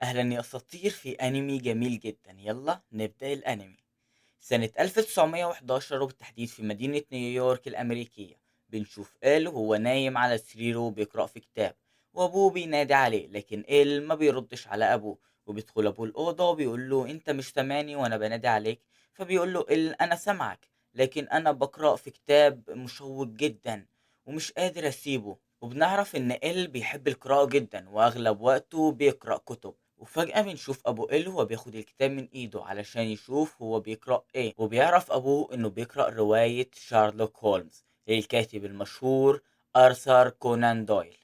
أهلا يا أساطير في أنمي جميل جدا. يلا نبدأ الأنمي. سنة 1911 وبالتحديد في مدينة نيويورك الأمريكية، بنشوف إل وهو نايم على سريره وبيقرأ في كتاب، وأبوه بينادي عليه لكن إل ما بيردش على أبوه، وبيدخل أبوه الأوضة وبيقول له أنت مش سامعني وأنا بنادي عليك؟ فبيقول له إل أنا سامعك، لكن أنا بقرأ في كتاب مشوق جدا ومش قادر أسيبه. وبنعرف إن إل بيحب القراءة جدا وأغلب وقته بيقرأ كتب. وفجأة بنشوف أبو إل وهو بياخد الكتاب من إيده علشان يشوف هو بيقرأ إيه، وبيعرف أبوه إنه بيقرأ رواية شارلوك هولمز للكاتب المشهور آرثر كونان دويل.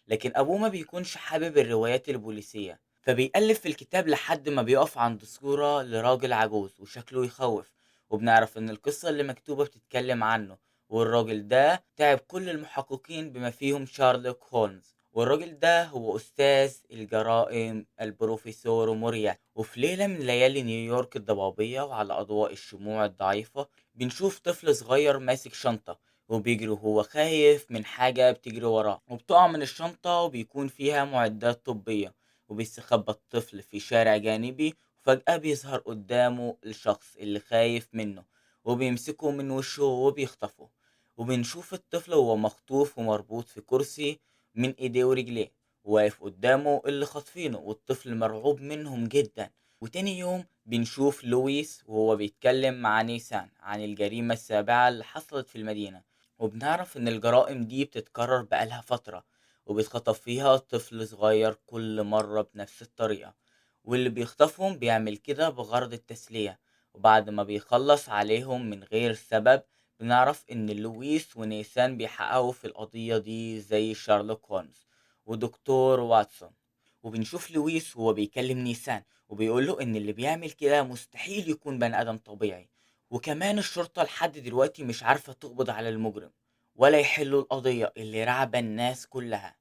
لكن أبوه ما بيكونش حابب الروايات البوليسية، فبيألف في الكتاب لحد ما بيقف عند صورة لراجل عجوز وشكله يخوف، وبنعرف إن القصة اللي مكتوبة بتتكلم عنه، والراجل ده تعب كل المحققين بما فيهم شارلوك هولمز، والراجل ده هو أستاذ الجرائم البروفيسور موريارتي. وفي ليلة من ليالي نيويورك الضبابية وعلى أضواء الشموع الضعيفة، بنشوف طفل صغير ماسك شنطة وبيجري وهو خايف من حاجة بتجري وراه، وبتقع من الشنطة وبيكون فيها معدات طبية، وبيستخبى الطفل في شارع جانبي، وفجأة بيظهر قدامه الشخص اللي خايف منه وبيمسكه من وشه وبيخطفه. وبنشوف الطفل وهو مخطوف ومربوط في كرسي من ايديه ورجليه، واقف قدامه اللي خاطفينه، والطفل مرعوب منهم جدا. وتاني يوم بنشوف لويس وهو بيتكلم مع نيسان عن الجريمة السابعة اللي حصلت في المدينة، وبنعرف ان الجرائم دي بتتكرر بقالها فترة، وبيتخطف فيها طفل صغير كل مرة بنفس الطريقة، واللي بيخطفهم بيعمل كده بغرض التسلية، وبعد ما بيخلص عليهم من غير سبب. بنعرف إن لويس ونيسان بيحققوا في القضية دي زي شارلوك هولمز ودكتور واتسون. وبنشوف لويس وهو بيكلم نيسان وبيقوله إن اللي بيعمل كده مستحيل يكون بني آدم طبيعي، وكمان الشرطة لحد دلوقتي مش عارفة تقبض على المجرم ولا يحلوا القضية اللي رعبة الناس كلها.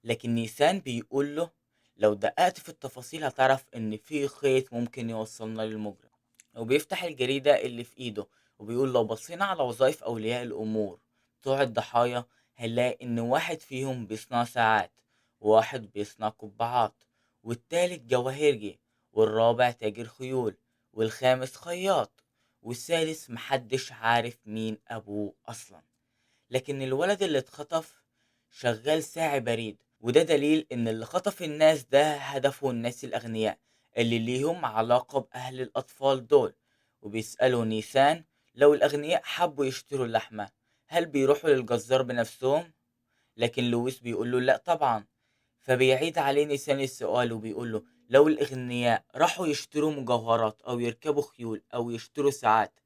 لكن نيسان بيقوله لو دققت في التفاصيل هتعرف إن في خيط ممكن يوصلنا للمجرم، وبيفتح الجريدة اللي في إيده وبيقول لو بصينا على وظائف أولياء الأمور بتوع الضحايا هنلاقي إن واحد فيهم بيصنع ساعات، وواحد بيصنع قبعات، والتالت جواهرجي، والرابع تاجر خيول، والخامس خياط، والسادس محدش عارف مين أبوه أصلا. لكن الولد اللي اتخطف شغال ساعي بريد، وده دليل إن اللي خطف الناس ده هدفه الناس الأغنياء اللي ليهم علاقة بأهل الأطفال دول. وبيسألوا نيسان لو الأغنياء حبوا يشتروا اللحمة هل بيروحوا للجزار بنفسهم؟ لكن لويس بيقوله لأ طبعا. فبيعيد عليه نيسان السؤال وبيقوله لو الأغنياء راحوا يشتروا مجوهرات أو يركبوا خيول أو يشتروا ساعات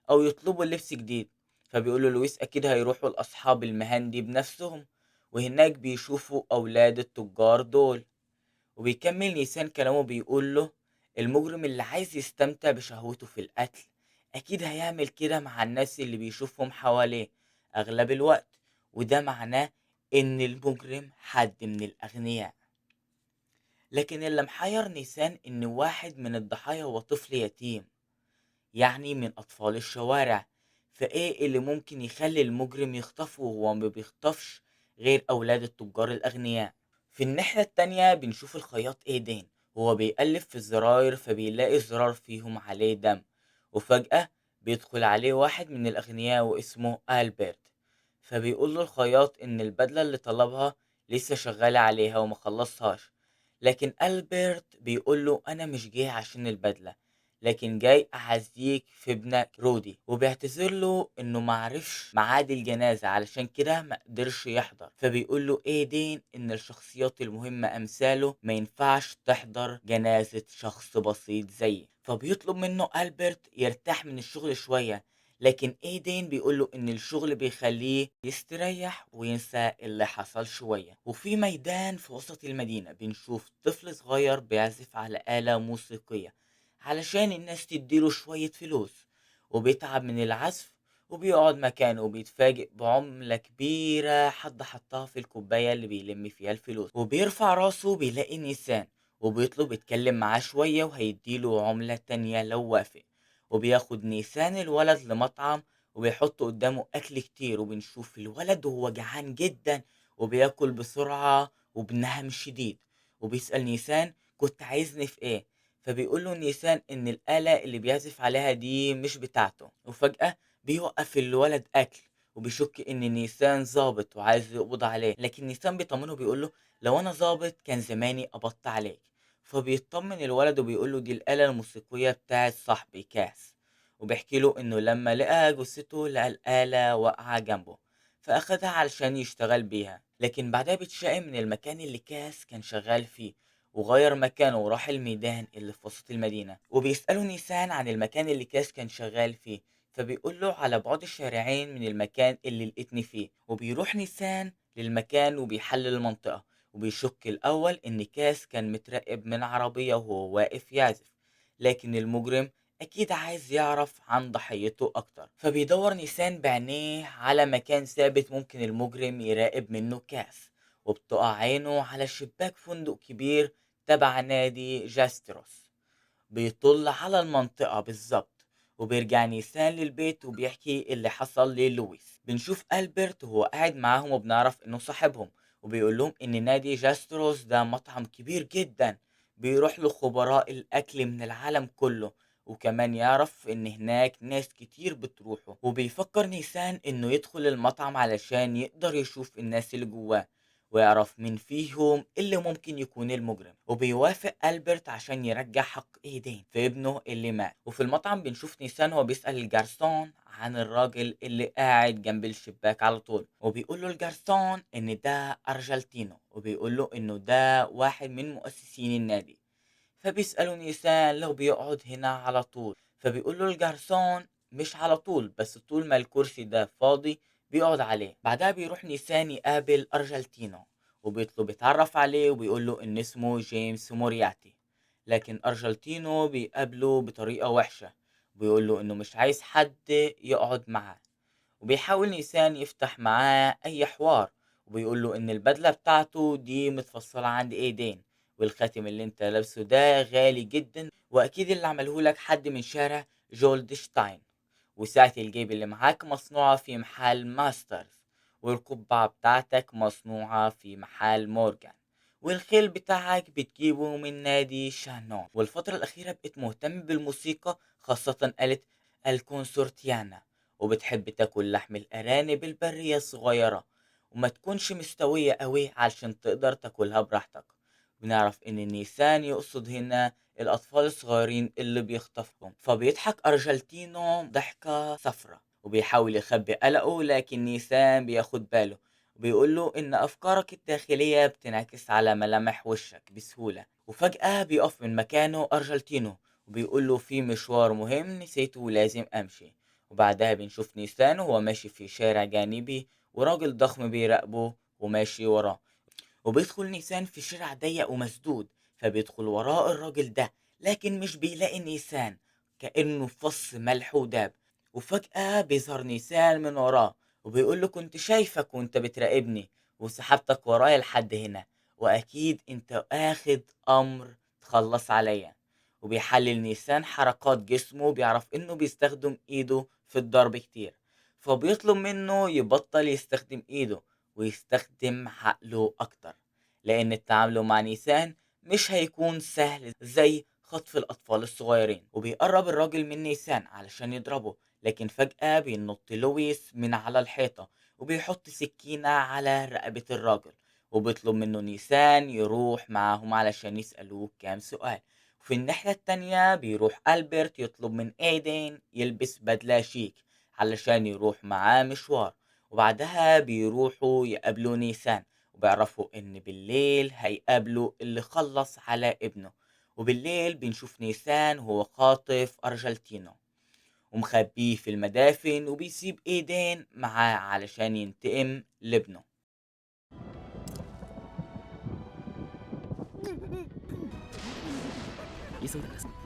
أو يطلبوا لبس جديد، فبيقوله لويس أكيد هيروحوا لأصحاب المهن دي بنفسهم، وهناك بيشوفوا أولاد التجار دول. وبيكمل نيسان كلامه بيقوله المجرم اللي عايز يستمتع بشهوته في القتل أكيد هيعمل كده مع الناس اللي بيشوفهم حواليه أغلب الوقت، وده معناه إن المجرم حد من الأغنياء. لكن اللي محير نيسان إن واحد من الضحايا هو طفل يتيم، يعني من أطفال الشوارع، فإيه اللي ممكن يخلي المجرم يخطفه وهو ما بيخطفش غير أولاد التجار الأغنياء؟ في الناحية التانية بنشوف الخياط إيدين وهو بيقلب في الزراير، فبيلاقي زرار فيهم عليه دم، وفجأة بيدخل عليه واحد من الأغنياء واسمه ألبرت، فبيقول له الخياط إن البدلة اللي طلبها لسه شغالة عليها وما خلصهاش. لكن ألبرت بيقول له أنا مش جاي عشان البدلة، لكن جاي أعزيك في ابنك رودي، وبيعتذر له إنه معرفش ميعاد الجنازة علشان كده مقدرش يحضر. فبيقول له إيدين إن الشخصيات المهمة أمثاله ما ينفعش تحضر جنازة شخص بسيط زيه، فبيطلب منه ألبرت يرتاح من الشغل شوية، لكن إيدين بيقول له إن الشغل بيخليه يستريح وينسى اللي حصل شوية. وفي ميدان في وسط المدينة بنشوف طفل صغير بيعزف على آلة موسيقية علشان الناس تديله شوية فلوس، وبيتعب من العزف وبيقعد مكانه، وبيتفاجئ بعملة كبيرة حد حطها في الكوباية اللي بيلم فيها الفلوس، وبيرفع راسه بيلاقي نيسان وبيطلب يتكلم معاه شوية وهيديله عملة تانية لو وافق. وبياخد نيسان الولد لمطعم وبيحط قدامه أكل كتير، وبنشوف الولد وهو جعان جدا وبياكل بسرعة وبنهم شديد، وبيسأل نيسان كنت عايزني في إيه؟ فبيقول له نيسان إن الآلة اللي بيعزف عليها دي مش بتاعته. وفجأة بيوقف الولد أكل وبيشك إن نيسان ظابط وعايز يقبض عليه، لكن نيسان بيطمنه بيقول له لو أنا ظابط كان زماني قبضت عليك. فبيطمن الولد وبيقول له دي الآلة الموسيقية بتاعت صاحبي كاس، وبيحكي له إنه لما لقى جثته لقى الآلة واقعة جنبه فأخدها علشان يشتغل بيها. لكن بعدها بيتشائم من المكان اللي كاس كان شغال فيه وغير مكانه وراح الميدان اللي في وسط المدينة. وبيسأله نيسان عن المكان اللي كاس كان شغال فيه، فبيقول له على بعد شارعين من المكان اللي لقيتني فيه. وبيروح نيسان للمكان وبيحلل المنطقة، وبيشك الأول إن كاس كان متراقب من عربية وهو واقف يعزف، لكن المجرم أكيد عايز يعرف عن ضحيته أكتر. فبيدور نيسان بعينيه على مكان ثابت ممكن المجرم يراقب منه كاس، وبتقع عينه على شباك فندق كبير تبع نادي جاستروس بيطل على المنطقة بالظبط. وبيرجع نيسان للبيت وبيحكي اللي حصل للويس. بنشوف ألبرت وهو قاعد معاهم وبنعرف إنه صاحبهم، وبيقول لهم إن نادي جاستروس ده مطعم كبير جدا بيروح له خبراء الأكل من العالم كله، وكمان يعرف إن هناك ناس كتير بتروحه. وبيفكر نيسان إنه يدخل المطعم علشان يقدر يشوف الناس اللي جواه ويعرف مين فيهم اللي ممكن يكون المجرم. وبيوافق ألبرت عشان يرجع حق إيدين في ابنه اللي مات. وفي المطعم بنشوف نيسان هو بيسأل الجارسون عن الراجل اللي قاعد جنب الشباك على طول، وبيقول له الجارسون إن ده أرجلتينو، وبيقول له إنه ده واحد من مؤسسين النادي. فبيسأله نيسان لو بيقعد هنا على طول، فبيقول له الجارسون مش على طول، بس طول ما الكرسي ده فاضي بيقعد عليه. بعدها بيروح نيسان يقابل أرجلتينو وبيطلب يتعرف عليه وبيقول له إن اسمه جيمس مورياتي، لكن أرجلتينو بيقابله بطريقة وحشة وبيقول له إنه مش عايز حد يقعد معاه. وبيحاول نيسان يفتح معاه أي حوار وبيقول له إن البدلة بتاعته دي متفصلة عند إيدين، والخاتم اللي انت لابسه ده غالي جدا وأكيد اللي عمله لك حد من شارع جولدشتاين، وساعة الجيب اللي معاك مصنوعة في محل ماسترز، والقبعة بتاعتك مصنوعة في محل مورجان، والخيل بتاعك بتجيبه من نادي شانون. والفترة الأخيرة بقيت مهتم بالموسيقى، خاصة آلة الكونسورتيانا، وبتحب تاكل لحم الأرانب البرية الصغيرة وما تكونش مستوية قوي علشان تقدر تاكلها براحتك. بنعرف إن نيسان يقصد هنا الأطفال الصغيرين اللي بيخطفهم. فبيضحك أرجلتينو ضحكة صفرة وبيحاول يخبي قلقه، لكن نيسان بياخد باله وبيقول له إن أفكارك الداخلية بتنعكس على ملامح وشك بسهولة. وفجأة بيقف من مكانه أرجلتينو وبيقول له في مشوار مهم نسيته ولازم أمشي. وبعدها بنشوف نيسان وهو ماشي في شارع جانبي وراجل ضخم بيراقبه وماشي وراه. وبيدخل نيسان في شارع ضيق ومسدود، فبيدخل وراء الراجل ده لكن مش بيلاقي نيسان، كأنه فص ملح وداب. وفجأة بيظهر نيسان من وراه وبيقول له كنت شايفك وانت بتراقبني وسحبتك ورايا لحد هنا، وأكيد انت اخد أمر تخلص عليا. وبيحلل نيسان حركات جسمه وبيعرف انه بيستخدم ايده في الضرب كتير، فبيطلب منه يبطل يستخدم ايده ويستخدم عقله أكتر، لأن التعامل مع نيسان مش هيكون سهل زي خطف الأطفال الصغيرين. وبيقرب الراجل من نيسان علشان يضربه، لكن فجأة بينط لويس من على الحيطة وبيحط سكينة على رقبة الراجل، وبيطلب منه نيسان يروح معاهم علشان يسألوه كام سؤال. وفي الناحية التانية بيروح ألبرت يطلب من ايدين يلبس بدلة شيك علشان يروح معاه مشوار، وبعدها بيروحوا يقابلوا نيسان وبيعرفوا إن بالليل هيقابلوا اللي خلص على ابنه. وبالليل بنشوف نيسان وهو خاطف أرجلتينو ومخبيه في المدافن، وبيسيب ايدين معاه علشان ينتقم لابنه. 急いでください。